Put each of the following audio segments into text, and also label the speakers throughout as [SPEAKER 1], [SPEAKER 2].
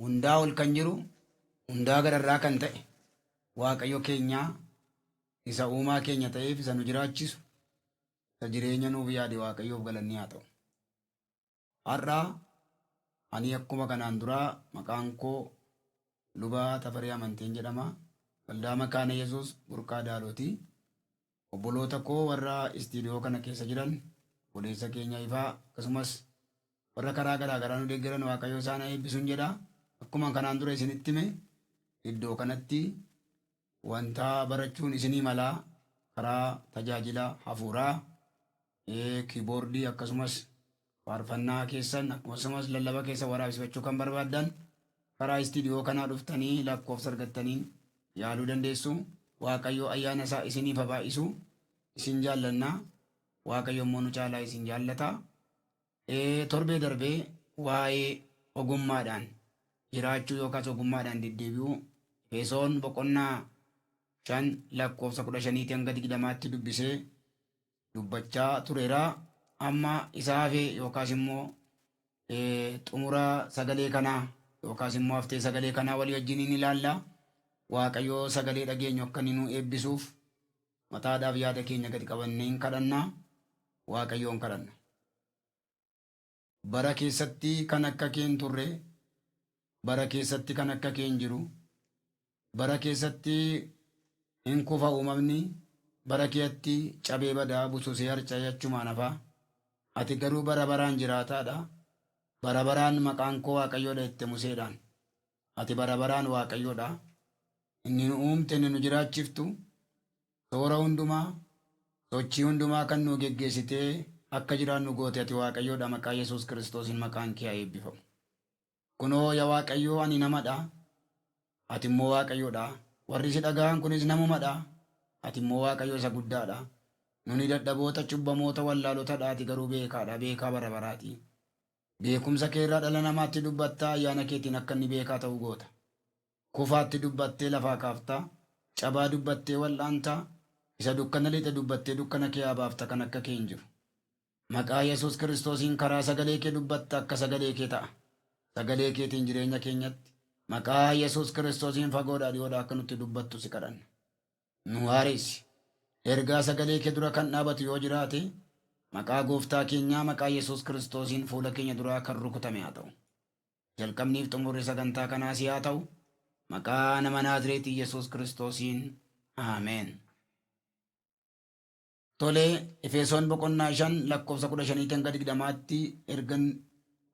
[SPEAKER 1] Hundaa ol kan jiru, hundaa gararraa kan ta'e, Waaqayyo keenyaa isa uumaa keenya ta'eef isa nu jiraachisu, isa jireenya nuuf yaade Waaqayyoof galanni haa ta'u. Har'a ani akkuma kanaan duraa maqaan koo Luba Tafarii Amanteen jedhama. Waldaa Makaana Yesuus Burqaa Daalooti. Obboloota koo warra istiidiyoo kana keessa jiran, obboleessa keenya Ifaa akkasumas warra karaa garaa garaa nu deeggaran Waaqayyo isaan haa eebbisuun jedha. Akkuma kanaan dura isinitti hime iddoo kanatti wanta barachuun isinii malaa karaa tajaajila hafuuraa, kiiboordii akkasumas faarfannaa keessan akkasumas lallaba keessa waraabsifachuu kan barbaaddan karaa istiidiyoo kanaa dhuftanii lakkoofsa argattaniin yaaluu dandeessu. Waaqayyo ayyaana isaa isiniif haa baay'isu. Isin jaallanna. Waaqayyo immoo nu caalaa isin jaallata. Torbee darbee waa'ee ogummaadhaan jiraachuu yookaas ogummaadhaan deddeebi'uu Efesoon boqonnaa 5 lakkoofsa 15 hanga 20tti dubbisee dubbachaa tureera. Amma isa hafe yookaas immoo xumura sagalee kanaa yookaas immoo haftee sagalee kanaa walii wajjin ni ilaalla. Waaqayyo sagalee dhageenyu akka inni nu eebbisuuf mataadhaaf yaada keenya gadi qabannee hin kadhanna. Waaqayyoon kadhanna. Bara keessatti kan akka kee hin turre, bara keessatti kan akka kee hin jiru, bara keessatti hin kufa uumamni, bara keetti cabee badaa bususee harca'ee achumaan hafa. Ati garuu bara baraan jiraataadha. Bara baraan maqaan koo Waaqayyoodha jette Museedhaan. Ati bara baraan Waaqayyoodha. Inni nu uumte, inni nu jiraachiftu, toora hundumaa, sochii hundumaa kan nu geggeessitee akka jiraannu goote ati Waaqayyoodha. Maqaa Yesuus Kiristoosiin maqaan kee haa eebbifamu. Kunoo yaa Waaqayyoo ani namadha, ati immoo Waaqayyoodha. Warri si dhaga'an kunis namumadha, ati immoo Waaqayyo isa guddaadha. Nuni dadhaboota, cubbamoota, wallaalotadha, ati garuu beekaadha, beekaa bara baraati. Beekumsa kee irraa dhala namaatti dubbatta, ayyaana keetiin akka inni beekaa ta'u goota. Kufaatti dubbattee lafaa kaafta, cabaa dubbattee wal'aanta, isa dukkana lixe dubbattee dukkana kee baafta kan akka kee hin jiru. Maqaa Yesuus Kiristoosiin karaa sagalee kee dubbatta akka sagalee kee ta'a. Sagalee keetiin jireenya keenyatti maqaa Yesuus Kiristoosiin fagoodhaa dhiyoodhaa akka nutti dubbattu si kadhanna. Nu haaressi. Ergaa sagalee kee dura kan dhaabatu yoo jiraate maqaa gooftaa keenyaa maqaa Yesuus Kiristoosiin fuula keenya duraa kan rukutame haa ta'u. Jalqabniif xumurri sagantaa kanaas haa ta'u. Maqaa nama Naazreetii Yesuus Kiristoosiin. Ameen. Tole, Efesoon boqonnaa 5 lakkoofsa 15 hanga 20tti ergan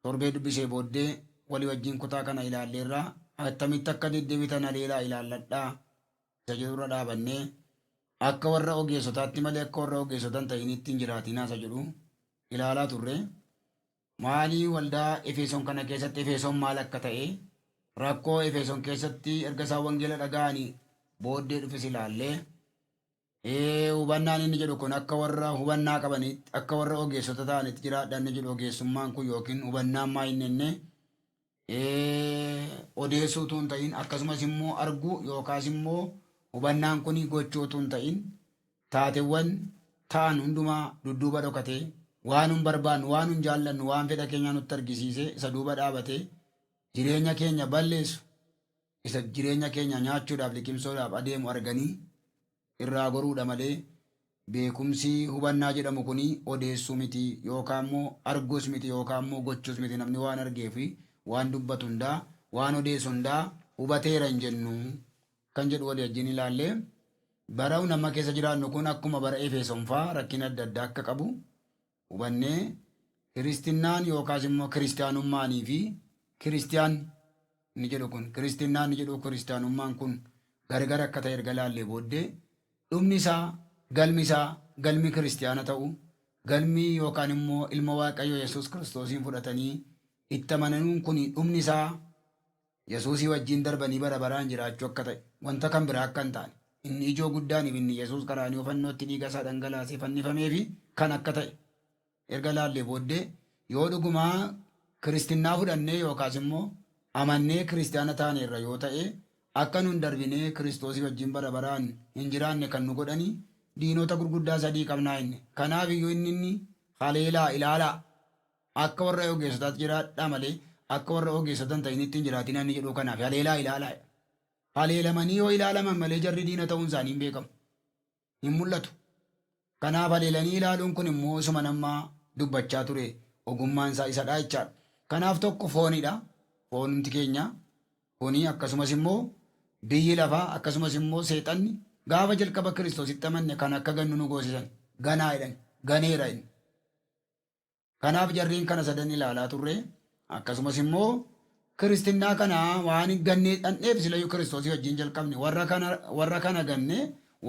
[SPEAKER 1] torbee dubbisee booddee walii wajjin kutaa kana ilaalleerra. Attamitti akka deddeebitan haleelaa ilaalladhaa isa jedhurra dhaabannee akka warra ogeessotaatti malee akka warra ogeessota hin ta'initti hin jiraatinaa isa jedhu ilaalaa turre. Maalii waldaa Efesoon kana keessatti Efesoon maal akka ta'e rakkoo Efesoon keessatti erga isaan wangeela dhaga'anii booddee dhufes ilaallee hubannaan inni jedhu kun akka warra hubannaa qabanitti akka warra ogeessota ta'anitti jiraadha inni jedhu ogeessummaan kun yookiin hubannaan maa inni inni odeessuu utuu hin ta'in akkasumas immoo arguu yookaas immoo hubannaan kun gochuu utuu hin ta'in taateewwan ta'an hundumaa dudduuba dhokatee waan nun barbaannu waan nun jaallannu waan fedha keenyaa nutti argisiise isa duuba dhaabatee jireenya keenya balleessu isa jireenya keenya nyaachuudhaaf liqimsuudhaaf adeemu arganii irraa goruudha malee beekumsi hubannaa jedhamu kun odeessuu miti yookaan immoo arguus miti yookaan immoo gochuus miti. Namni waan argee fi waan dubbatu hundaa waan odeessu hundaa hubateera hin jennu kan jedhu walii wajjin ilaallee bara nama keessa jiraannu kun akkuma bara Efesoon fa'aa rakkina adda addaa akka qabu hubannee kiristinnaan yookaas immoo kiristaanummaanii fi kiristiyaan inni jedhu kun kiristinnaan inni jedhu kiristaanummaan kun gargar akka ta'e erga laallee booddee dhumni isaa galmi isaa galmi kiristiyaana ta'u galmi yookaan immoo ilma Waaqayyoo Yesuus Kiristoosiin fudhatanii itti amananuun kun dhumni isaa Yesuusii wajjin darbanii bara baraan jiraachuu akka ta'e wanta kan biraa akka hin taane inni ijoo guddaaniif inni Yesuus qaraaniyo fannootti dhiiga isaa dhangalaasee fannifamee fi kan akka ta'e erga laallee booddee yoo dhugumaa kiristinnaa fudhannee yookaas immoo amannee kiristiyaana taaneerra yoo ta'e akka nun darbinee Kiristoosii wajjin bara baraan hin jiraanne kan nu godhani diinota gurguddaa sadii qabnaa inni. Kanaaf iyyuu inni haleelaa ilaalaa akka warra ogeessotaatti jiraadhaa malee Akka warra ogeessota hin ta'initti hin jiraatinaa inni jedhu kanaaf haleelaa ilaalaa. Haleelamanii yoo ilaalaman malee jarri diina ta'uun isaanii hin beekamu. Hin mul'atu. Kanaaf haleelanii ilaaluun kun immoo isuma nama dubbachaa ture ogummaan isaa isadha jechaadha. Kanaaf tokko foonidha. Foonumti keenya kuni akkasumas immoo biyyi lafaa akkasumas immoo seexanni gaafa jalqaba Kiristoositti amanne kan akka gannu nu goosisan ganaa jedhan ganeera inni. Kanaaf jarreen kana sadan ilaalaa turre akkasumas immoo kiristinnaa kana waan gannee dhandheef silayyuu Kiristoosii wajjin jalqabne warra kana ganne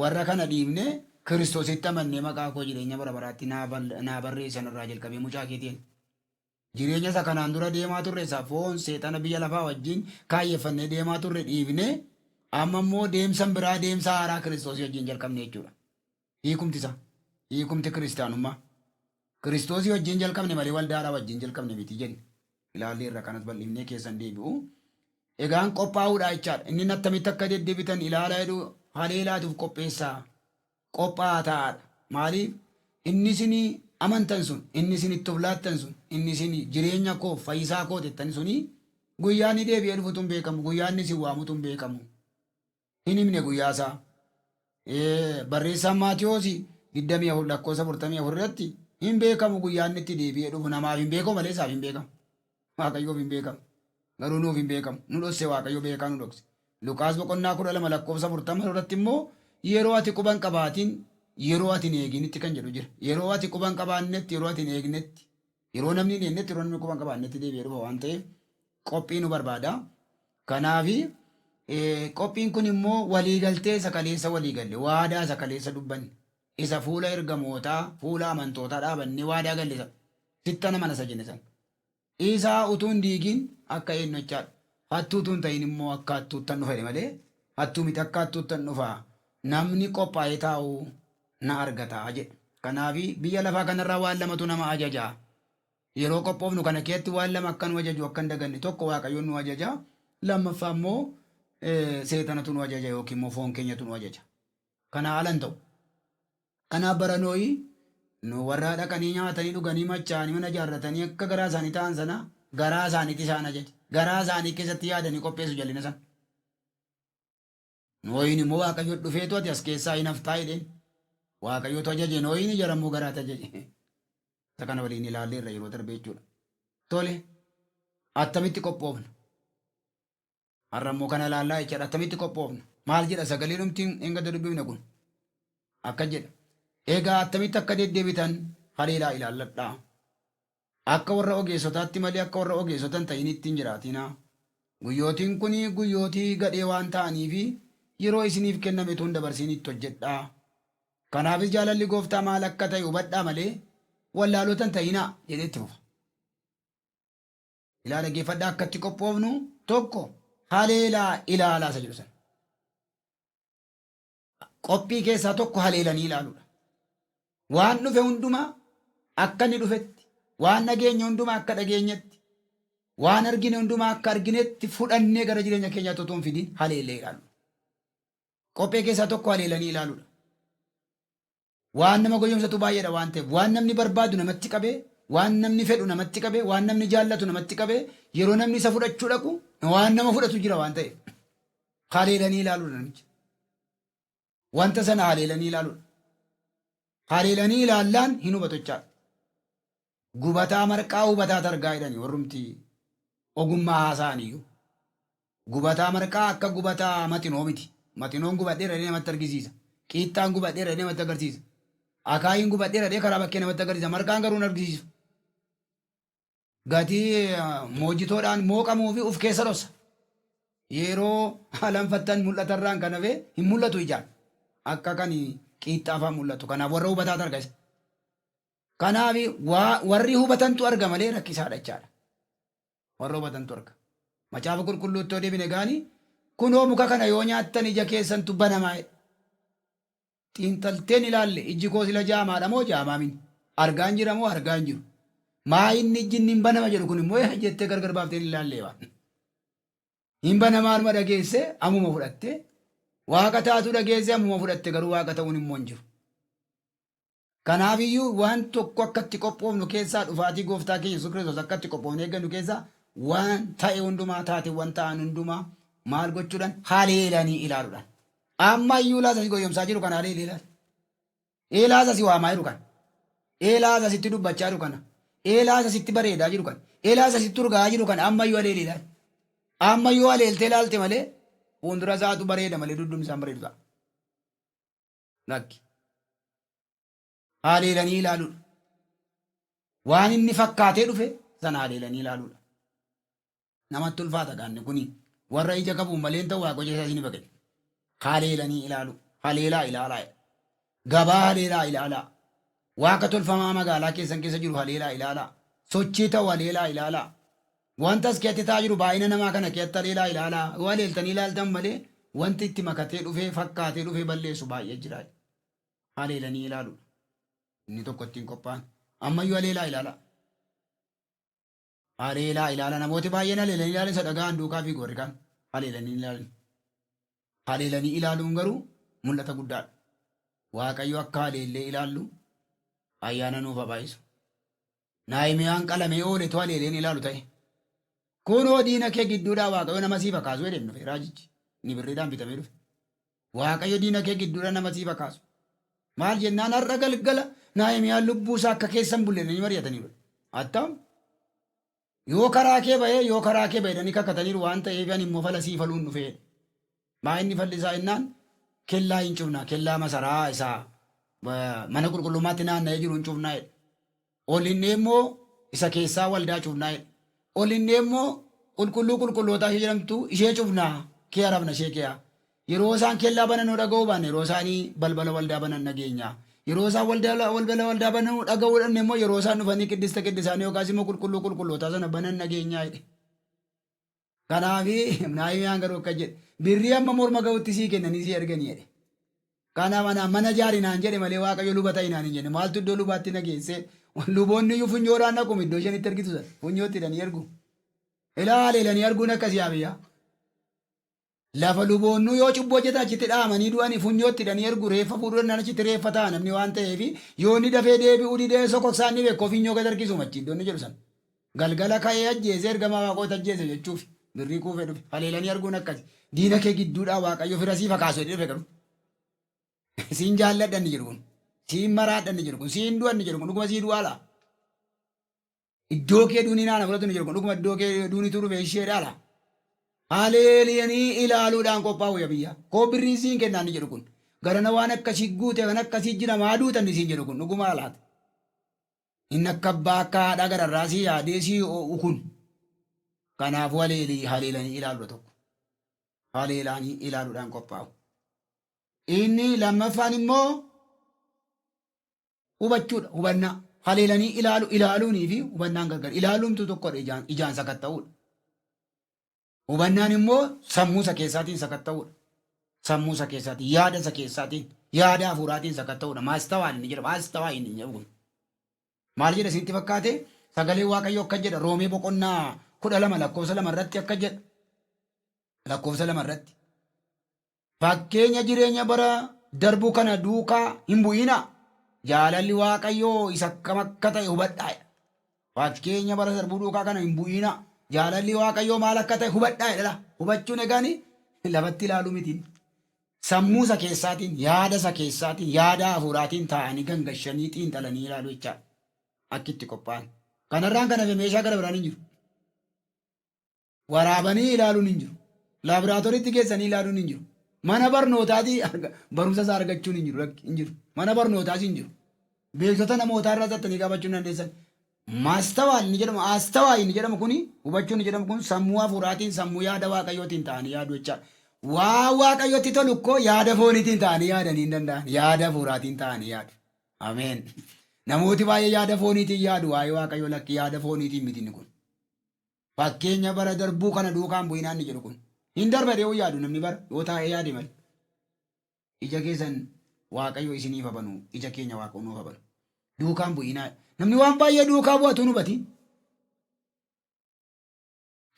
[SPEAKER 1] warra kana dhiibne Kiristoositti amannee maqaa koo jireenya bara baraatti naa barreessan irraa jalqabee mucaa keetiin. Jireenya isa kanaan dura deemaa turre isa foon seexana biyya lafaa wajjin kaayyeffannee deemaa turre dhiibne amma immoo deemsan biraa deemsa haaraa Kiristoosii wajjin jalqabne jechuudha. Hiikumti isaa. Hiikumti kiristaanummaa. Kiristoosii wajjin jalqabne malee waldaadhaa wajjin jalqabne miti jenne. Ilaallee irra kanas bal'ifnee keessan deebi'u. Egaan qophaa'uudha jechaadha. Inni attamitti akka deddeebitan ilaalaa jedhu haleelaatuuf qopheessaa. Qophaa'aa ta'aadha. Maaliif? Inni isin amantan sun, inni isin itti of laattan sun, inni isin jireenya koo fayyisaa koo jettan suni guyyaa inni deebi'ee dhufutu hin beekamu, guyyaa inni isin waamutu hin beekamu. Hin himne guyyaa isaa. Barreessaan Maatiyoos 24 lakkoofsa 44 irratti hin beekamu guyyaa inni itti deebi'ee dhufu namaaf hin beekamu malee isaaf hin beekamu. Waaqayyoof hin beekamu. Garuu nuuf hin beekamu. Nu dhokse Waaqayyo beekaa nu dhokse. Luqaas boqonnaa 12 lakkoofsa 40 irratti immoo yeroo ati quban qabaatiin yeroo ati hin eeginitti kan jedhu jira. Yeroo ati quban qabaannetti yeroo ati hin eegnetti yeroo namni hin eegnetti yeroo namni quban qabaannetti deebi'ee dhufa waan ta'eef qophii nu barbaada. Kanaafi qophiin kun immoo waliigaltee isa kaleessa waliigalle waadaa isa kaleessa dubbanne isa fuula ergamootaa fuula amantootaa dhaabannee waadaa galle sana sittana mana isa jenne sana. Isaa utuu hin diigin akka eenyu jechaadha. Hattuu utuu hin ta'in immoo akka hattuuttan dhufa jedhe malee hattuu miti akka hattuuttan dhufa. Namni qophaa'ee taa'u na argata jedhe. Kanaafi biyya lafaa kanarraa waan lamatu nama ajaja. Yeroo qophoofnu kana keessatti waan lama akka nu ajaju akka hin daganne tokko Waaqayyoon nu ajaja lammaffaa immoo seexanatu nu ajaja yookiin immoo foon keenyatu nu ajaja. Kana ala hin ta'u. Kanaaf bara Nohi nu warra dhaqanii nyaatanii dhuganii machaa'anii mana ijaarratanii akka garaa isaanii ta'an sana garaa isaaniitti isaan ajaje. Garaa isaanii keessatti yaadanii qopheessu jal'ina sana. Nohiin immoo Waaqayyo dhufeetu ati as keessaa hin haftaa jedheen. Waaqayyotu ajaje Nohiin jara immoo garaatti ajaje. Isa kana waliin ilaalleerra yeroo darbe jechuudha. Tole attamitti qophoofna? Har'a immoo kana ilaallaa jechaadha. Attamitti qophoofna? Maal jedha sagalee dhumti hin gadi dubbifne kun? Akka jedha. Egaa attamitti akka deddeebitan haleelaa ilaalladhaa. Akka warra ogeessotaatti malee akka warra ogeessota hin ta'initti hin jiraatinaa. Guyyootiin kun guyyootii gadhee waan ta'aniifi yeroo isiniif kenname utuu hin dabarsin itti hojjedhaa. Kanaafis jaalalli gooftaa maal akka ta'e hubadhaa malee wallaalota hin ta'inaa jedhee itti fufa. Ilaa dhaggeeffadhaa akka itti qophoofnu tokko haleelaa ilaalaa isa jedhu sana. Qophii keessaa tokko haleelanii ilaaluudha. Waan dhufe hundumaa akka inni dhufetti, waan dhageenye hundumaa akka dhageenyetti, waan argine hundumaa akka arginetti fudhannee gara jireenya keenyaatti utuu hin fidin haleellee ilaaluudha. Qophee keessaa tokko haleelanii ilaaluudha. Waan nama goyyomsatu baay'eedha waan ta'eef waan namni barbaadu namatti qabee waan namni fedhu namatti qabee waan namni jaallatu namatti qabee yeroo namni isa fudhachuu dhaqu waan nama fudhatu jira waan ta'eef haleelanii ilaaluudha namicha. Wanta sana haleelanii ilaaluudha. Haleelanii ilaallaan hin hubatu jechaadha. Gubataa marqaa hubataa targaa jedhani warrumti ogummaa haasa'an iyyuu. Gubataa marqaa akka gubataa maxinoo miti. Maxinoon gubadheera jedhee namatti argisiisa. Qiixxaan gubadheera jedhee namatti agarsiisa. Akaayiin gubadheera jedhee karaa bakkee namatti agarsiisa. Marqaan garuu hin argisiisu. Gatii moojitoodhaan mooqamuu fi uf keessa dhossa. Yeroo alanfattan mul'atarraan kan hafe hin mul'atu ijaan. Akka kan qiixxaa fa'aa mul'atu. Kanaaf warra hubataatu arga isa. Kanaaf warri hubatantu arga malee rakkisaadha jechaadha. Warra hubatantu arga. Macaafa qulqulluutti yoo deebine gaani kunoo muka kana yoo nyaattan ija keessantu banamaa jedha. Xiinxalteen ilaalle ijji koo sila jaamaadha moo jaamaa mini? Argaan jira moo argaa hin jiru? Maa inni ijji inni hin banama jedhu kun immoo jettee gargar baafteen ilaallee waan. Hin banamaanuma dhageesse ammuma fudhatte waaqa taatu dhageesse ammuma fudhatte garuu waaqa ta'uun immoo hin jiru. Kanaafiyyuu waan tokko akka itti qophoofnu keessaa dhufaatii gooftaa keenya Yesuus Kiristoos akka itti qophoofne eeggannu keessaa Waan ta'e hundumaa, taateewwan ta'an hundumaa maal gochuudhaan? Haleelanii ilaaluudhaan. Amma iyyuu laata si goyyomsaa jiru kana haleeli ilaali. Eelaas asi waamaa jiru kana. Eelaas asitti dubbachaa jiru kana. Eelaas asitti bareedaa jiru kana. Eelaas asitti urgaa'aa jiru kana amma iyyuu haleeli ilaali. Amma iyyuu haleeltee ilaalte malee fuuldura isaatu bareeda malee dudduubni isaan bareedu ta'a. Lakki. Haleelanii ilaaluudha. Waan inni fakkaatee dhufe sana haleelanii ilaaluudha. Namatti ulfaata gaanni kuni warra ija qabuun malee hin ta'u waaqa hojii isaa isin baqe. Haleelanii ilaalu. Haleelaa ilaalaa. Gabaa haleelaa ilaalaa. Waaqa tolfamaa magaalaa keessan keessa jiru haleelaa ilaalaa. Sochii ta'u haleelaa ilaalaa. Wanta as keessatti ta'aa jiru baay'ina namaa kana keessatti haleelaa ilaalaa. Yoo haleeltanii ilaaltan malee wanti itti makatee dhufee fakkaatee dhufee balleessu baay'ee jira. Haleelanii ilaaluudha. Inni tokko ittiin qophaa'an. Ammayyuu haleelaa ilaalaa. Haleelaa ilaala. Namooti baay'een haleelanii ilaalan isa dhaga'an duukaa fiigu warri kaan. Haleelanii ilaalan. Haleelanii ilaaluun garuu mul'ata guddaadha. Waaqayyo akka haleellee ilaallu ayyaana nuuf haa baay'isu. Naahimiyaan qalamee ooletu haleeleen ilaalu ta'e. Kunoo diina kee gidduudhaa Waaqayyo nama siif haa kaasu jedheen dhufe raajichi. Inni birriidhaan bitamee dhufe. Waaqayyo diina kee gidduudhaa nama siif haa kaasu. Maal jennaan har'a galgala Naahimiyaan lubbuu isaa akka keessa hin bulle jedhanii mari'ataniiru. Attam yoo karaa kee ba'ee yoo karaa kee ba'e jedhanii kakataniiru waan ta'eef ani immoo fala sii faluun dhufee jedhe. Maa inni falli isaa jennaan kellaa hin cufna kellaa masaraa isaa mana qulqullummaatti naanna'ee jiru hin cufnaa jedhe. Ol innee immoo isa keessaa waldaa cufnaa jedhe. Ol innee immoo qulqulluu qulqullootaa ishee jedhamtu ishee cufnaa kee arabna ishee keeyaa. Yeroo isaan kellaa bananuu dhaga'uu baanne yeroo isaanii balbala waldaa banan dhageenya. Yeroo isaan waldaa balbala waldaa bananuu dhaga'uu dhabne immoo yeroo isaan dhufanii qiddista qiddisaanii yookaas immoo qulqulluu qulqullootaa sana banan dhageenyaa jedhe. Kanaafi Naahimiyaan garuu akka jedhe birrii amma morma ga'utti sii kennanii sii erganii jedhe. Kanaaf anaan mana ijaari naan jedhe malee Waaqayyo luba ta'i naan hin jenne. Maaltu iddoo lubaatti na geessee? Luboonni iyyuu funyoodhaan dhaqu iddoo isheen itti ergitu sana. Funyootti hidhanii ergu. Ilaa haleelanii arguun akkasii yaa biyyaa. Lafa luboonnuu yoo cubbuu hojjetan achitti dhaamanii du'anii funyootti hidhanii ergu reeffa fuudhuu danda'an achitti reeffa ta'a namni waan ta'eef yoo inni dafee deebi'uu didee sokoksaan ni beeku funyoo gad harkisu machi iddoo inni jedhu sana. Galgala ka'ee ajjeesee ergamaa waaqoota ajjeese jechuuf birrii kuufee dhufe. Haleelanii arguun akkasi. Diina kee gidduudhaa Waaqayyo fira siif hakaasu jedhee dhufe garuu. Siin jaalladha inni jedhu kun. Siin maraadha inni jedhu kun. Siin du'a inni jedhu kun. Dhuguma sii du'aa laa. Iddoo kee duunii naana fudhatu inni jedhu kun. Dhuguma iddoo kee duunitu dhufe ishee dhaala. Haleelanii ilaaluudhaan qophaa'u ya biyya. Koo birrii siin kennaa inni jedhu kun. Garana waan akkasii guute kan akkasii jira maa duuta inni siin jedhu kun. Dhugumaa laata. Inni akka abbaa akka haadhaa gararraa sii yaadee sii oo'u kun. Kanaafuu haleelii haleelanii ilaaluudha tokko. Haleelaanii ilaaluudhaan qophaa'u. Inni lammaffaan immoo hubachuudha hubannaa. Haleelanii ilaalu ilaaluunii fi hubannaan gargar. Ilaaluumtu tokkodha ijaan, ijaan sakatta'uudha. Hubannaan immoo sammuu isa keessaatiin sakatta'uudha. Sammuu isa keessaatiin, yaada isa keessaatiin, yaada hafuuraatiin sakatta'uudha. Maastawaan inni jedhamu, maastawaa inni jedhamu kun. Maal jedha isinitti fakkaate? Sagalee Waaqayyoo akka jedha Roomee boqonnaa 12 lakkoofsa 2 irratti akka jedha. Lakkoofsa 2 irratti. Fakkeenya jireenya bara darbuu kana duukaa hin bu'inaa. Jaalalli Waaqayyoo isa akkam akka ta'e hubadhaa jedha. Fakkeenya bara darbuu duukaa kana hin bu'inaa. Jaalalli Waaqayyoo maal akka ta'e hubadhaa jedha. Hubachuun egaan lafatti ilaaluu miti. Sammuu isa keessaatiin, yaada isa keessaatiin, yaada hafuuraatiin taa'anii gangashanii xiinxalanii ilaaluu jechaadha. Akki itti qophaa'an. Kanarraan kan hafe meeshaa gara biraan hin jiru. Waraabanii ilaaluun hin jiru. Laaboraatooriitti geessanii ilaaluun hin jiru. Mana barnootaatii barumsa isaa argachuun hin jiru. Lakki hin jiru. Mana barnootaas hin jiru. Beektota namootaa irraa zattanii gaafachuu hin dandeessan. Maastawaal inni jedhamu, aastawaay inni jedhamu kuni, hubachuu inni jedhamu kun sammuu hafuuraatiin, sammuu yaada Waaqayyootiin ta'anii yaaduu jechaadha. Waa Waaqayyotti tolu ikkoo yaada fooniitiin ta'anii yaadanii hin danda'an. Yaada hafuuraatiin ta'anii yaadu. Ameen. Namooti baay'ee yaada fooniitiin yaadu waa'ee Waaqayyoo lakki yaada fooniitiin miti inni kun. Fakkeenya bara darbuu kana duukaan bu'inaa inni jedhu kun. Hin darba jedhee yaadu namni bara yoo taa'ee yaade malee. Ija keessan Waaqayyo isiniif haa banu, ija keenya Waaqayyo nuuf haa banu. Duukaan bu'inaa. Namni waan baay'ee duukaa bu'a tuun hubatiin.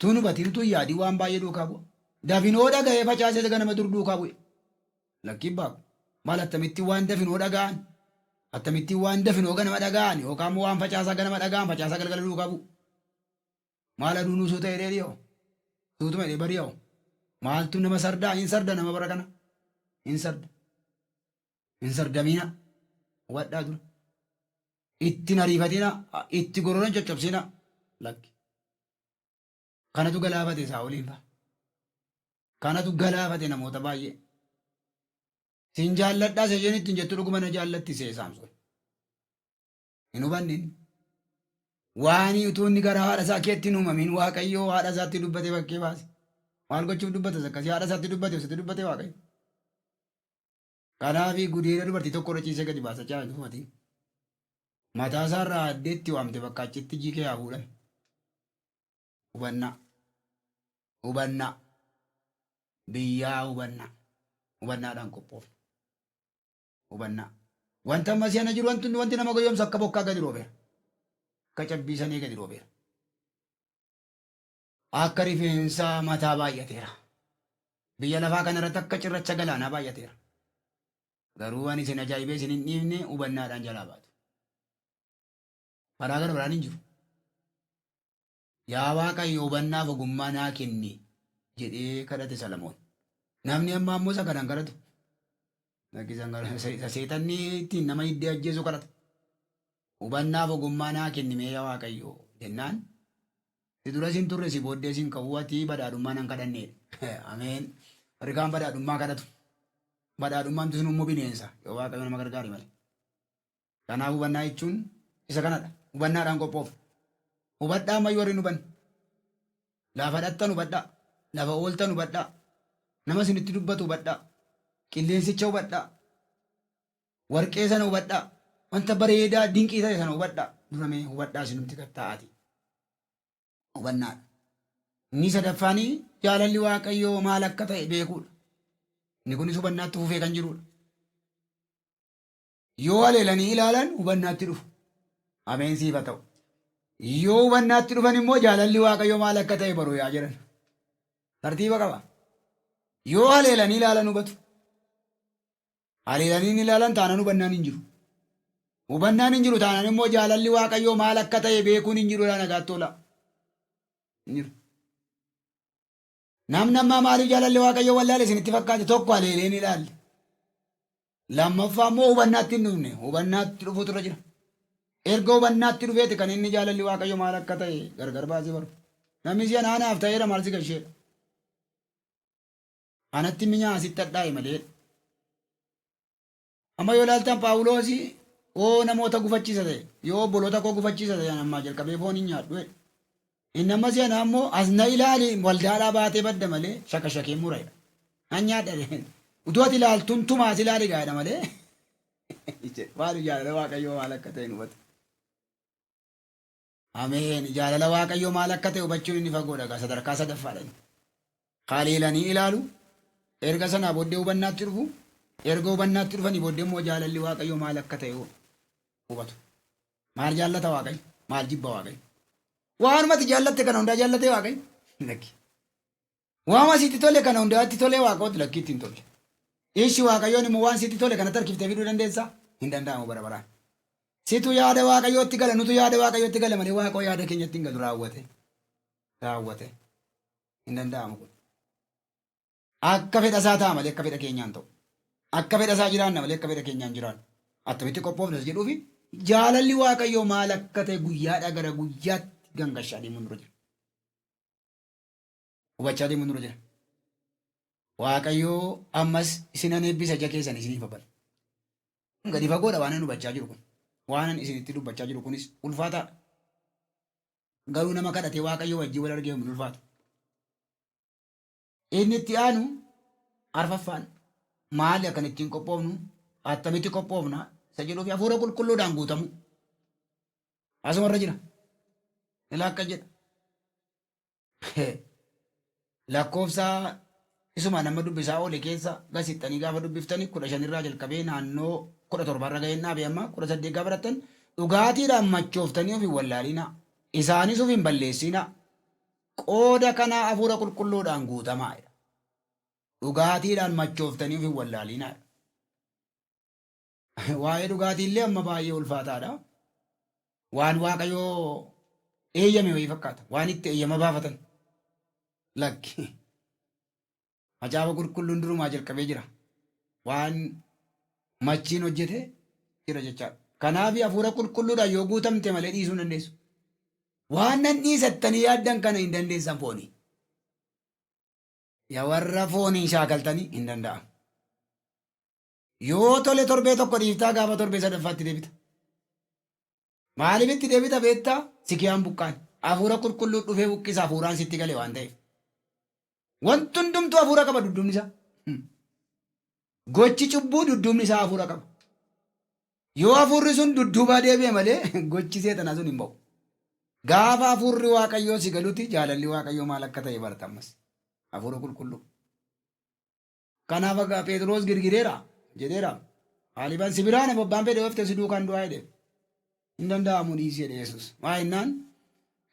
[SPEAKER 1] Tuun hubatiin tuun yaadii waan baay'ee duukaa bu'a. Dafinoo dhaga'ee facaasee ganama dur duukaa bu'e. Lakkiin baaku. Maal attamitti waan dafinoo dhaga'an? Attamitti waan dafinoo ganama dhaga'an yookaan immoo waan facaasaa ganama dhaga'an facaasaa galgala duukaa bu'u. Maal aduunuu suuta jedhee dhiyoo? Suutuma jedhee bari'oo? Maaltu nama sardaa? Hin sarda nama bara kana. Hin sarda. Hin sardamina. Hubadhaa dura. Itti hin ariifatina. Itti gorora hin coccobsina. Lakki. Kanatu galaafate Saa'oliin fa'a. Kanatu galaafate namoota baay'ee. Sin jaalladhaa isa isheen ittiin jettu dhuguma na jaallatti see Saamsoon. Hin hubanne inni. Waan utuu inni gara haadha isaa keetti hin uumamin Waaqayyoo haadha isaatti dubbate bakkee baase. Maal gochuuf dubbatas akkasii haadha isaatti dubbate sitti dubbate Waaqayyo. Kanaaf gudeeda dubartii tokko irra ciisee gadi baasa caa hin tufatiin. Mataa isaa irraa addeetti waamte bakka achitti jikee haa fuudhan. Hubannaa. Hubannaa. Biyyaa hubannaa. Hubannaadhaan qophoofna. Hubannaa. Wanta amma si'ana jiru wanti wanti nama goyoomsu akka bokkaa gadi roobeera. Akka cabbii sanii gadi roobeera. Akka rifeensa mataa baay'ateera. Biyya lafaa kanarratti akka cirracha galaanaa baay'ateera. Garuu ani isin ajaa'ibee isin hin dhiifne hubannaadhaan jalaa baatu. Karaa gara biraan hin jiru. Yaa Waaqayyo hubannaaf ogummaa naa kenni jedhee kadhate Salamoon. Namni ammaa immoo isa kana hin kadhatu. Isa seexanni ittiin nama hiddee ajjeesu kadhata. Hubannaaf ogummaa naa kenni mee yaa Waaqayyo jennaan si duras hin turre si booddees hin ka'u ati badhaadhummaa nan kadhanneedha. Ameen. Warri kaan badhaadhummaa kadhatu. Badhaadhummaan sun immoo bineensa yoo Waaqayyo nama gargaare malee. Kanaaf hubannaa jechuun isa kanadha. Hubannaadhaan qophoofna. Hubadhaa ammayyuu warri hin hubanne. Lafa dhaqxan hubadhaa. Lafa ooltan hubadhaa. Nama isinitti dubbatu hubadhaa. Qilleensicha hubadhaa. Warqee sana hubadhaa. Wanta bareedaa dinqii ta'e sana hubadhaa. Dura mee hubadhaa isinumti gatta'aati. Hubannaadha. Inni sadaffaan jaalalli Waaqayyoo maal akka ta'e beekuudha. Inni kunis hubannaatti fufee kan jirudha. Yoo haleelanii ilaalan hubannaatti dhufu. Ameen siif haa ta'u. Yoo hubannaatti dhufan immoo jaalalli Waaqayyoo maal akka ta'e baru yaa jedhan. Tartiiba qaba. Yoo haleelanii ilaalan hubatu. Haleelanii hin ilaalan taanaan hubannaan hin jiru. Hubannaan hin jiru taanaan immoo jaalalli Waaqayyoo maal akka ta'e beekuun hin jiru laa nagaatti oolaa. Hin jiru. Namni ammaa maaliif jaalalli Waaqayyoo wallaale isinitti fakkaate tokko haleelee hin ilaalle. Lammaffaa immoo hubannaatti hin dhufne. Hubannaatti dhufuutu irra jira. Erga hubannaatti dhufeeti kan inni jaalalli Waaqayyoo maal akka ta'e gargar baasee baru. Namni si'a naanaaf ta'eera maal si gasheedha. Anatti minyaa asitti hadhaa'e malee. Amma yoo ilaaltan Phaawuloos yoo namoota gufachiisa ta'e, yoo obboloota koo gufachiisa ta'e ani ammaa jalqabee foon hin nyaadhu jedhe. Inni amma si'anaa immoo as na ilaali waldaadhaa baatee badda malee shaka shakee mura jedha. Nan nyaadha jedhe. Utuu ati ilaaltuun tumaa as ilaali gaadha malee. Maali jaalala Waaqayyoo maal akka ta'e hin hubatu. Ameen. Jaalala Waaqayyoo maal akka ta'e hubachuun inni fagoodha egaa sadarkaa sadaffaadha inni. Haleelanii ilaalu, erga sanaa booddee hubannaatti dhufu, erga hubannaatti dhufanii booddee immoo jaalalli Waaqayyoo maal akka ta'e hubatu. Maal jaallata Waaqayyo? Maal jibba Waaqayyo? Waanuma ati jaallatte kana hundaa jaallatee Waaqayyo? Lakki. Waanuma sitti tole kana hundaa itti tolee Waaqayyotti lakki itti hin tolle. Ishi Waaqayyoon immoo waan sitti tole kanatti harkiftee fiduu dandeessaa? Hin danda'amu bara baraan. Situ yaada Waaqayyootti gala, nutu yaada Waaqayyootti gala malee Waaqoo yaada keenyatti hin galu raawwate. Raawwate. Hin danda'amu kun. Akka fedha isaa ta'a malee akka fedha keenyaan ta'u. Akka fedha isaa jiraanna malee akka fedha keenyaan jiraannu. Attamitti qophoofna isa jedhuufi jaalalli Waaqayyoo maal akka ta'e guyyaadhaa gara guyyaatti gangashaa deemuun nurra jira. Hubachaa deemuun nurra jira. Waaqayyoo ammas isinan eebbisa ija keessan isiniif habala. Gadi fagoodha waan ani hubachaa jiru kun. Waan ani isinitti dubbachaa jiru kunis ulfaataadha. Garuu nama kadhatee Waaqayyo wajjin wal argee hin ulfaatu. Inni itti aanu arfaffaan maali akkan ittiin qophoofnu attamitti qophoofna isa jedhuu fi hafuura qulqulluudhaan guutamu. Asuma irra jira. Ilaa akka jedha. Lakkoofsa isuma nama dubbisaa oole keessa gasixxanii gaafa dubbiftani 15 irraa jalqabee naannoo 17 irra ga'een dhaabe amma 18 gaafa barattan dhugaatiidhaan machooftanii of hin wallaalinaa isaanis of hin balleessinaa qooda kanaa hafuura qulqulluudhaan guutamaa jedha. Dhugaatiidhaan machooftanii of hin wallaalinaa jedha. Waa'ee dhugaatii illee amma baay'ee ulfaataadha. Waan Waaqayyoo eeyyame wayii fakkaata. Waan itti eeyyama baafatan. Lakki. Macaafa qulqulluun durumaa jalqabee jira. Waan machiin hojjete jira jechaadha. Kanaaf hafuura qulqulluudhaan yoo guutamte malee dhiisuu hin dandeessu. Waan nan dhiisattanii yaaddan kana hin dandeessan foonii. Yaa warra fooniin shaakaltanii hin danda'amu. Yoo tole torbee tokko dhiiftaa gaafa torbee sadaffaatti deebita. Maaliif itti deebita beektaa? Si kiyaan buqqaan. Hafuura qulqulluu dhufee buqqisa hafuuraan sitti gale waan ta'eef. Wanti hundumtuu hafuura qaba dudduubni isaa. Gochi cubbuu dudduubni isaa hafuura qaba. Yoo hafuurri sun dudduubaa deebi'e malee gochi seexanaa sun hin ba'u. Gaafa hafuurri Waaqayyoo si galuti jaalalli Waaqayyoo maal akka ta'e barta ammas. Hafuura qulqulluu. Kanaaf akka Phexros girgireera jedheera. Maaliifan si biraan abbaan fedhe oofte si duukaan du'aa jedhe. Hin danda'amu dhiisi jedhe Yesuus. Maa jennaan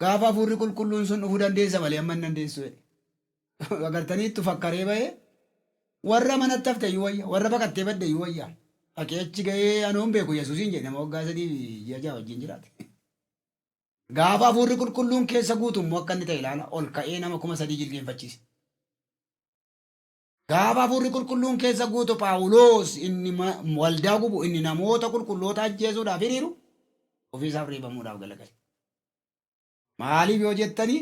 [SPEAKER 1] gaafa hafuurri qulqulluun sun dhufuu dandeessa malee amma hin dandeessu jedhe. Agartanii itti fakkaree bahee warra manatti hafte iyyuu wayya warra baqattee badde iyyuu wayya. Dhaqee achi gahee anoon beeku Yesuusiin jedhe nama waggaa 3 fi ji'a 6 wajjin jiraate. Gaafa hafuurri qulqulluun keessa guutu immoo akka inni ta'e ilaala ol ka'ee nama 3000 jilgeenfachiise. Gaafa hafuurri qulqulluun keessa guutu Phaawulos inni waldaa gubu inni namoota qulqulloota ajjeesuudhaaf hiriiru ofiisaaf reebamuudhaaf galagale. Maaliif yoo jettanii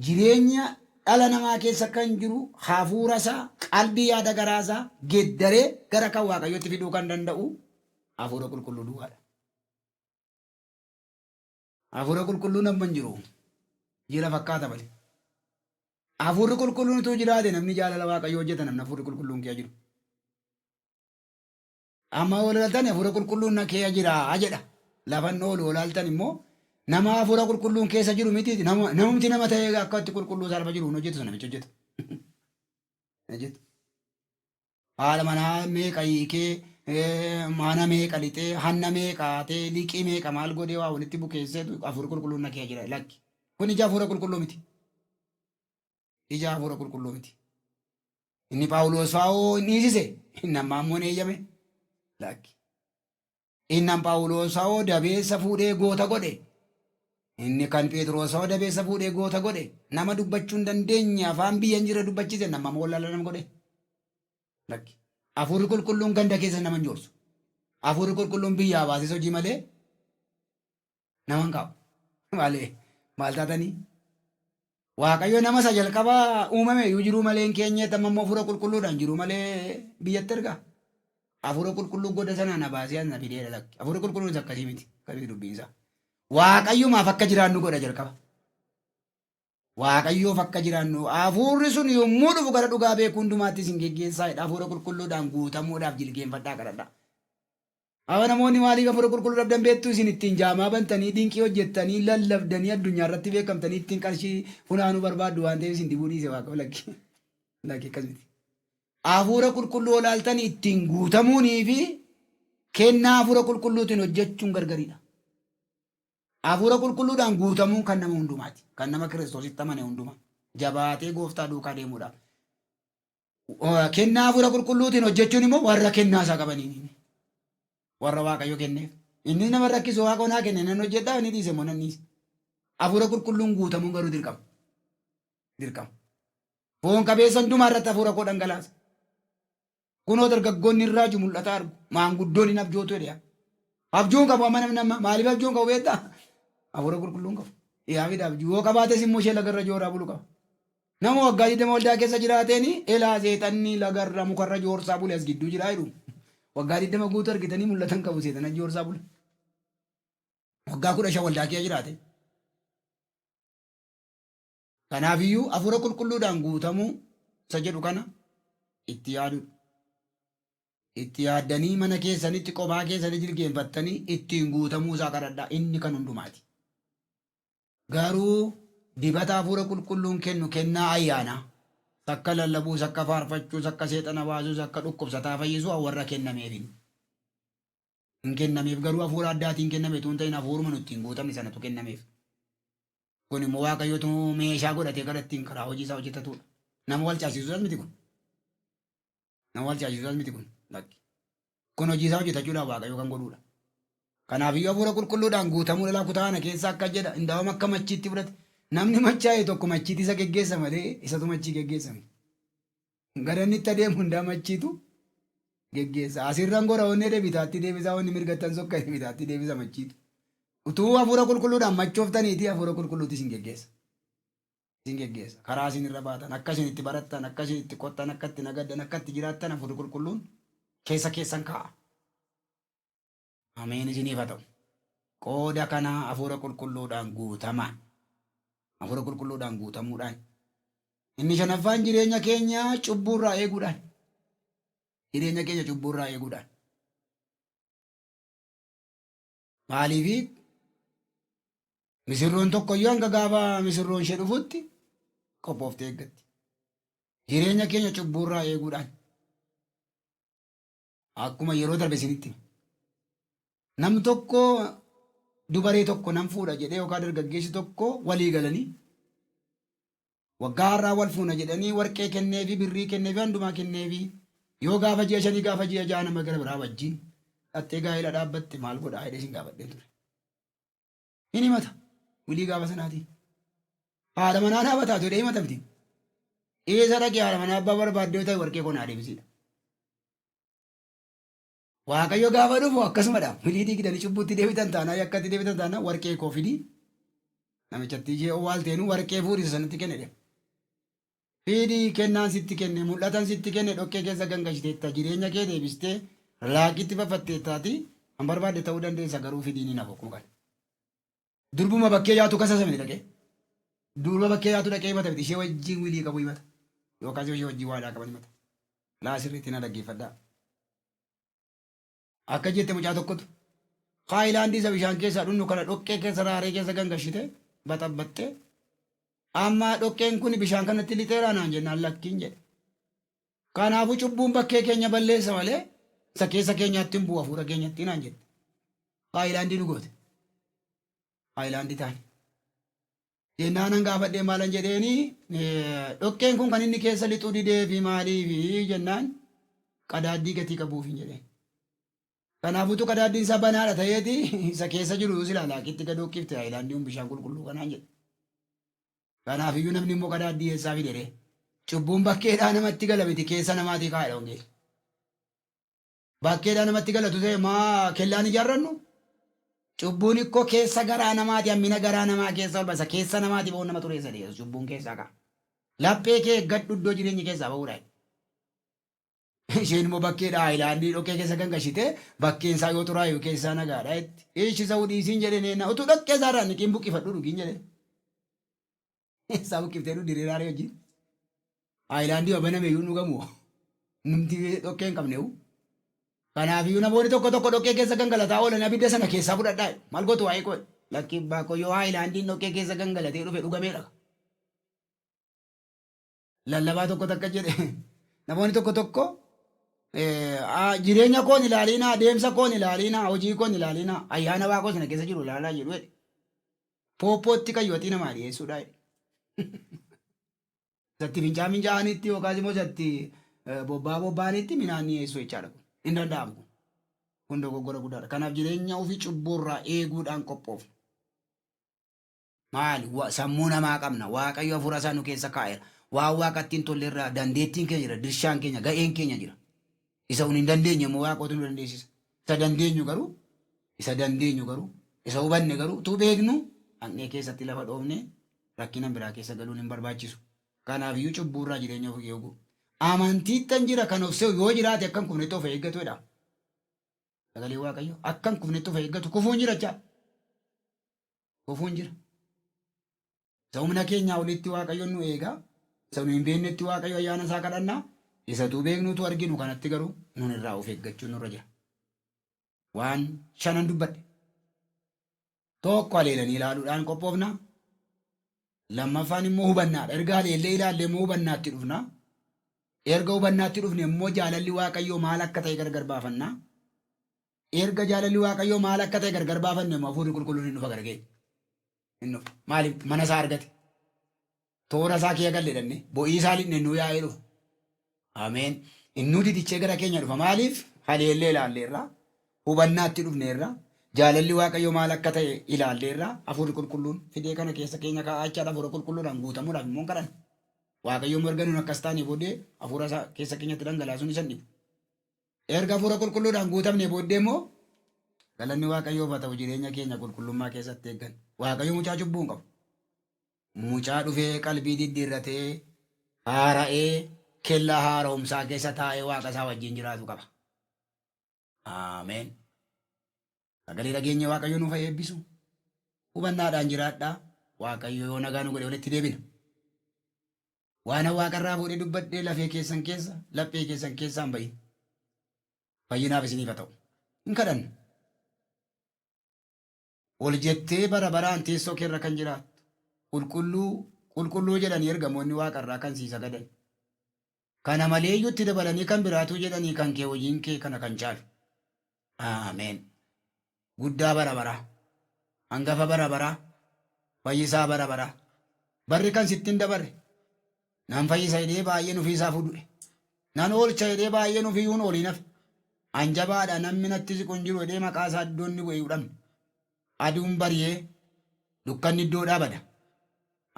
[SPEAKER 1] jireenya dhala namaa keessa kan jiru hafuura isaa qalbii yaada garaa isaa geddaree gara kan Waaqayyootti fiduu kan danda'u hafuura qulqulluu duwwaadha. Hafuura qulqulluun amma hin jiru. Jira fakkaata malee. Hafuurri qulqulluun utuu jiraate namni jaalala Waaqayyoo hojjeta namni hafuurri qulqulluun kee jiru. Amma walaaltan hafuura qulqulluun na kee jira jedha. Lafan oolu walaaltan immoo nama hafuura qulqulluun keessa jiru miti namumti nama ta'ee akka itti qulqulluu isaa lafa jiru hin hojjetu namichi hojjetu. Hojjetu. Haadha manaa meeqa hiikee mana meeqa lixee hanna meeqa haatee liqii meeqa maal godhee waa walitti bukeessee hafuurri qulqulluun na kee jira lakki. Kun ija hafuura qulqulluu miti. Ija hafuura qulqulluu miti. Inni Phaawulos fa'aa hin dhiisise inni ammaa immoo hin eeyyame lakki. Inni Phaawulos fa'aa dabeessa fuudhee goota godhe. Inni kan Phexros fa'aa dabeessa fuudhee goota godhe. Nama dubbachuu hin dandeenye afaan biyya hin jirre dubbachiise nama ammoo wallaala nama godhe. Lakki. Hafuurri qulqulluun ganda keessa nama hin joorsu. Hafuurri qulqulluun biyyaa baasee hojii malee nama hin kaa'u. Malee maal taatanii? Waaqayyo nama isa jalqabaa uumame iyyuu jiruu malee hin keenye amma immoo hafuura qulqulluudhaan jiruu malee biyyatti ergaa. Hafuura qulqulluu goda sanaa na baasee as na fideera lakki. Hafuurri qulqulluun akkasii miti. Akkasii dubbiinsaa. Waaqayyomaaf akka jiraannu godha jalqaba. Waaqayyoof akka jiraannu hafuurri sun yommuu dhufu gara dhugaa beekuu hundumaatti isin geggeessaa jedha. Hafuura qulqulluudhaan guutamuudhaaf jilgeenfadhaa kadhadhaa. Haa namoonni maaliif hafuura qulqulluu dhabdan beektu isin ittiin jaamaa bantanii dinqii hojjettanii lallabdanii addunyaa irratti beekamtanii ittiin qarshii funaanuu barbaaddu waan ta'eef isin dibuu dhiise waaqa lakki. Lakki akkas miti. Hafuura qulqulluu olaaltanii ittiin guutamuunii fi kennaa hafuura qulqulluutiin hojjechuun gargaridha. Hafuura qulqulluudhaan guutamuun kan nama hundumaati. Kan nama Kiristoositti amane hundumaa. Jabaatee gooftaa duukaa deemuudhaaf. Kennaa hafuura qulqulluutiin hojjechuun immoo warra kennaa isaa qabaniin. Warra Waaqayyo kenneef. Inni nama rakkisu waaqa naa kenne nan hojjedhaa inni dhiise immoo nan dhiise. Hafuura qulqulluun guutamuun garuu dirqama. Dirqama. Foon qabeessa hundumaa irratti hafuura koo dhangalaasa. Kunoo dargaggoonni irraa jiru mul'ata argu. Maanguddoon hin abjootu jedhe. Abjuun qabu amma namni amma maaliif abjuun qabu beektaa? Hafuura qulqulluun qabu. Dhiyaa fida abjuu yoo qabaates immoo ishee lagarra jooraa bulu qaba. Nama waggaa 20 waldaa keessa jiraateen elaa seexanni lagarra mukarra joorsaa bule as gidduu jiraa jedhu. Waggaa 20 guutuu argitanii mul'atan qabu seexana joorsaa bule. Waggaa 15 waldaa keessa jiraate. Kanaafiyyuu hafuura qulqulluudhaan guutamuu isa jedhu kana itti yaadudha. Itti yaaddanii mana keessanitti qophaa keessanii jilgeenfattanii ittiin guutamuu isaa kadhadhaa inni kan hundumaati. Garuu dibata hafuura qulqulluun kennu kennaa ayyaanaa sakka lallabuu, sakka faarfachuu, sakka seexana baasuu, sakka dhukkubsataa fayyisuu warra kennameef hin kennameef garuu hafuura addaatiin kenname utuu hin ta'in hafuuruma nuti ittiin guutamne sanatu kennameef. Kun immoo Waaqayyotu meeshaa godhatee gara ittiin karaa hojii isaa hojjetatudha. Nama wal caalchisuusaas miti kun. Nama wal caalchisuusaas miti kun. Lakki. Kun hojii isaa hojjetachuudhaaf Waaqayyo kan godhudha. Kanaafiyyuu hafuura qulqulluudhaan guutamuu dhalaa kutaa kana keessa akka jedha indaawam akka machiitti fudhate. Namni machaa'e tokko machiitti isa geggeessa malee isatu machii geggeessa miti. Gara inni itti adeemu hundaa machiitu geggeessa. Asirran gora onnee jedhe bitaatti deebisaa onni mirgattan sokka jedhe bitaatti deebisa machiitu. Utuu hafuura qulqulluudhaan machooftaniiti hafuura qulqulluuti isin geggeessa. Isin geggeessa. Karaa isin irra baatan, akka isin itti barattan, akka isin itti qottan, akka itti nagaddan, akka itti jiraattan hafuurri qulqulluun keessa keessan kaa'a. Ameen isiniif haa ta'u. Qooda kanaa hafuura qulqulluudhaan guutamaa. Hafuura qulqulluudhaan guutamuudhaan. Inni shanaffaan jireenya keenya cubbuurraa eeguudhaan. Jireenya keenya cubbuurraa eeguudhaan. Maaliifi misirroon tokko iyyuu hanga gaafa misirroon ishee dhufutti qophooftee eeggatti. Jireenya keenya cubbuurraa eeguudhaan. Akkuma yeroo darbe isinitti hime. Nam tokko dubaree tokko nan fuudha jedhee yookaan dargaggeessi tokko walii galanii waggaa har'aa wal fuuna jedhanii warqee kenneefi birrii kenneefi hundumaa kenneefi yoo gaafa ji'a 5 gaafa ji'a 6 nama gara biraa wajjin dhattee gaa'ela dhaabbatte maal godhaa jedhee isin gaafadheen ture. Hin himata wilii gaafa sanaatii. Haadha manaa dhaabataatu jedhee himata miti. Eessa dhaqee haadha manaa abbaa barbaaddee yoo ta'e warqee koo naa deebisiidha. Waaqayyo gaafa dhufu akkasumadha. Wilii diigdanii cubbuutti deebitan taanaa yakkatti deebitan taanaa warqee koo fidii namichatti ishee owwaalteenu warqee fuudhisa sanatti kenne jedhe. Fidii kennaan sitti kenne mul'atan sitti kenne dhoqqee keessa gangashiteetta jireenya kee deebistee laaqitti fafatteettaati kan barbaadde ta'uu dandeessa garuu fidiin hin hafu kun. Durbuma bakkee yaatu kasasa miti dhaqee. Durba bakkee yaatu dhaqee himata miti ishee wajjin wilii qabu himata. Yookaas ishee wajjin waadaa qaban himata. Laa sirriitti na dhaggeeffadhaa. Akka jette mucaa tokkotu haayilaandii isa bishaan keessaa dhunnu kana dhoqqee keessa raaree keessa gangashite baxabbaxxee amma dhoqqeen kun bishaan kanatti lixeeraa naan jennaan lakkiin jedhe. Kanaafuu cubbuun bakkee keenya balleessa malee isa keessa keenyaatti hin bu'u hafuura keenyatti naan jette. Haayilaandii nu goote. Haayilaandii taane. Jennaanan gaafadhee maalan jedheeni dhoqqeen kun kan inni keessa lixuu didee fi maaliifi jennaan qadaaddii gatii qabuuf hin jedheen. Kanaafuutu qadaaddiin isaa banaadha ta'eeti isa keessa jiru silaa laaqitti gad dhoqqifte haayilaandii kun bishaan qulqulluu kanaan jedhe. Kanaaf iyyuu namni immoo qadaaddii eessaa fide ree? Cubbuun bakkeedhaa namatti gala miti keessa namaatii kaa'edha wangeelli. Bakkeedhaa namatti galatu ta'e maa kellaan ijaarrannu? Cubbuun ikkoo keessa garaa namaati hammina garaa namaa keessa ol basa keessa namaati ba'uun nama xureessa jedhe cubbuun keessaa ka'a. Laphee kee eeggadhu iddoo jireenyi keessaa ba'uudha. Isheen immoo bakkeedha haayilaandii dhoqqee keessa gangashitee bakkeen isaa yoo xuraa'e keessaa nagaadha jetti. Ishi isa dhiisiin jedheen eenna utuu dhoqqee isaa irraa niqiin buqqifadhu dhugiin jedheen. Isaa buqqiftee dhugdi reeraaree wajjin. Haayilaandii baname iyyuu dhugamu. Numti dhoqqee hin qabne. Kanaaf iyyuu namoonni tokko tokko dhoqqee keessa gangalataa oolan abidda sana keessaa fudhadhaa. Maal gootu waa'ee koo? Lakki baakoo yoo haayilaandiin dhoqqee keessa gangalatee dhufe dhugameedha. Lallabaa tokko takka jedhe namoonni tokko tokko jireenya koon ilaaliinaa deemsa koon ilaaliinaa hojii koon ilaaliinaa ayyaana waaqoo sana keessa jiru ilaalaa jedhu jedhe. Pooppootti qayyoxii namaa dhiyeessuudha jedhe. Isatti fincaa fincaa'anitti yookaas immoo isatti bobbaa bobba'anitti midhaan dhiyeessuu jechaadha kun. Hin danda'amu kun. Kun dogoggora guddaadha. Kanaaf jireenya ofii cubbuurraa eeguudhaan qophoofna. Maali? Sammuu namaa qabna. Waaqayyo hafuura isaa nu keessa kaa'eera. Waan waaqatti hin tolle irraa dandeettiin keenya jira, dirshaan keenya, ga'een keenya jira. Isa hun hin dandeenye immoo waaqootu nu dandeessisa. Isa dandeenyu garuu, isa dandeenyu garuu, isa hubanne garuu utuu beeknu haqnee keessatti lafa dhoofne rakkina biraa keessa galuun hin barbaachisu. Kanaaf iyyuu cubbuurraa jireenya ofii eeguu. Amantiittan jira kan of se'u yoo jiraate akka hin kufnetti of eeggatu jedha. Sagalee Waaqayyo akka hin kufnetti of eeggatu kufuun jira jechaa. Kufuun jira. Isa humna keenyaa olitti Waaqayyo nu eega. Isa nu hin beeknetti Waaqayyo ayyaana isaa kadhanna. Isa utuu beeknuutu arginu kanatti garuu nun irraa of eeggachuun nurra jira. Waan shanan dubbadhe. Tokko haleelanii ilaaluudhaan qophoofna. Lammaffaan immoo hubannaadha. Erga haleellee ilaallee immoo hubannaatti dhufna. Erga hubannaatti dhufne immoo jaalalli Waaqayyoo maal akka ta'e gargar baafanna. Erga jaalalli Waaqayyoo maal akka ta'e gargar baafanne immoo hafuurri qulqulluun hin dhufa gara keenya. Hin dhufa. Maaliif mana isaa argate? Toora isaa kee galle dhanne bo'ii isaa lixne innuu yaa'ee dhufa. Ameen. Innuu didichee gara keenya dhufa. Maaliif? Haleellee ilaalleerra. Hubannaatti dhufneerra. Jaalalli Waaqayyoo maal akka ta'e ilaalleerra. Hafuurri qulqulluun fidee kana keessa keenya kaa'aa jechaadha. Hafuura qulqulluudhaan guutamuudhaaf immoo hin kadhanna. Waaqayyo immoo erga nuun akkas taanee booddee hafuura isaa keessa keenyatti dhangalaasuun isa hin dhibu. Erga hafuura qulqulluudhaan guutamnee booddee immoo galanni Waaqayyoof haa ta'u jireenya keenya qulqullummaa keessatti eegganna. Waaqayyo mucaa cubbuu hin qabu. Mucaa dhufee qalbii diddiirratee haara'ee kellaa haara'umsaa keessa taa'ee Waaqa isaa wajjin jiraatu qaba. Ameen. Sagalee dhageenya Waaqayyo nuuf haa eebbisu. Hubannaadhaan jiraadhaa. Waaqayyo yoo nagaa nu godhe walitti deebina. Waan waaqarraa fuudhee dubbadhee lafee keessan keessa, laphee keessan keessaa hin bahin. Fayyinaaf isiniif haa ta'u. Hin kadhanna. Ol jettee bara baraan teessoo keerra kan jiraattu, qulqulluu, qulqulluu jedhanii ergamoonni waaqarraa kan sii sagadan. Kana maleeyyuu itti dabalanii kan biraatuu jedhanii kan kee hojiin kee kana kan caalu. Ameen. Guddaa bara baraa. Hangafa bara baraa. Fayyisaa bara baraa. Barri kan sitti hin dabarre. Nan fayyisa jedhee baay'een ofii isaafuu du'e. Nan oolcha jedhee baay'een ofiiyyuu hin ooliin hafe. An jabaadha namni natti siqu hin jiru jedhee maqaa isaa iddoo inni bu'e iyyuu dhabne. Aduun bari'ee dukkanni iddoodhaa bada.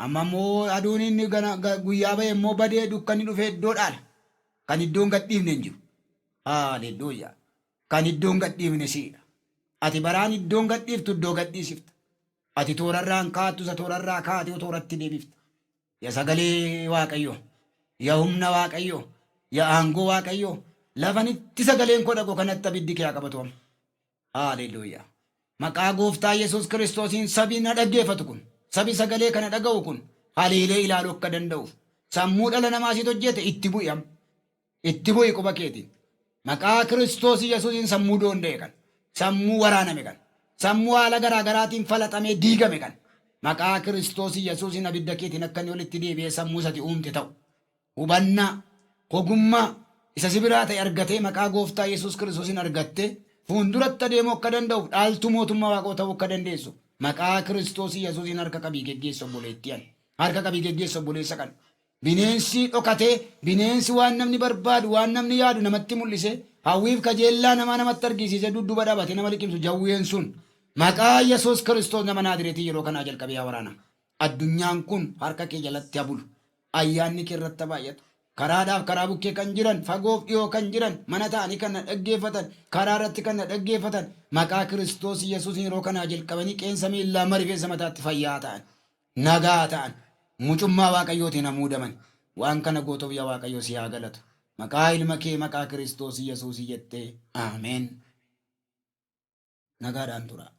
[SPEAKER 1] Amma immoo aduun inni gana, guyyaa ba'e immoo badee dukkanni dhufee iddoo dhaala. Kan iddoon gad dhiifne hin jiru. Haalelluuyaa. Kan iddoon gad dhiifne siidha. Ati baraan iddoon gad dhiiftu iddoo gad dhiisifta. Ati toorarraa hin kaattu isa toorarraa kaatee tooratti deebifta. Ya sagalee Waaqayyoo, ya humna Waaqayyoo, ya aangoo Waaqayyoo, lafanitti sagaleen koo dhaqu kanatti abiddi kee haa qabatu amma. Haaleluyyaa. Maqaa gooftaa Yesuus Kiristoosiin sabi na dhaggeeffatu kun, sabi sagalee kana dhaga'u kun haleelee ilaaluu akka danda'uuf sammuu dhala namaa siit hojjete itti bu'i amma. Itti bu'i quba keetiin. Maqaa Kiristoos Yesuusiin sammuu doonda'e kan, sammuu waraaname kan, sammuu haala garaa garaatiin falaxamee diigame kan, maqaa Kiristoos Yesuusiin abidda keetiin akka inni walitti deebi'ee sammuu isati uumte ta'u. Hubannaa, ogummaa isa si biraa ta'e argatee maqaa Gooftaa Yesuus Kiristoosiin argattee fuulduratti adeemuu akka danda'uuf dhaaltuu mootummaa Waaqoo ta'uu akka dandeessu maqaa Kiristoos Yesuusiin harka qabii geggeessi obboleettii ani. Harka qabii geggeessi obboleessa kana. Bineensi dhokatee, bineensi waan namni barbaadu, waan namni yaadu namatti mul'isee, hawwiif kajeellaa namaa namatti argisiisee dudduuba dhaabatee nama liqimsu jawween sun maqaa Yesuus Kiristoos nama Naadireetiin yeroo kanaa jalqabee haa waraanamu. Addunyaan kun harka kee jalatti haa bulu. Ayyaanni kee irratti haa baay'atu. Karaadhaaf karaa bukkee kan jiran, fagoof dhiyoo kan jiran, mana ta'anii kan na dhaggeeffatan, karaa irratti kan na dhaggeeffatan, maqaa Kiristoos Yesuusiin yeroo kanaa jalqabanii qeensa miillaa amma rifeensa mataatti fayyaa ta'an. Nagaa ta'an. Mucummaa Waaqayyootiin haa muudaman. Waan kana gootuuf yaa Waaqayyo si haa galatu. Maqaa ilma kee maqaa Kiristoos Yesuusii jettee. Ameen. Nagaadhaan turaa.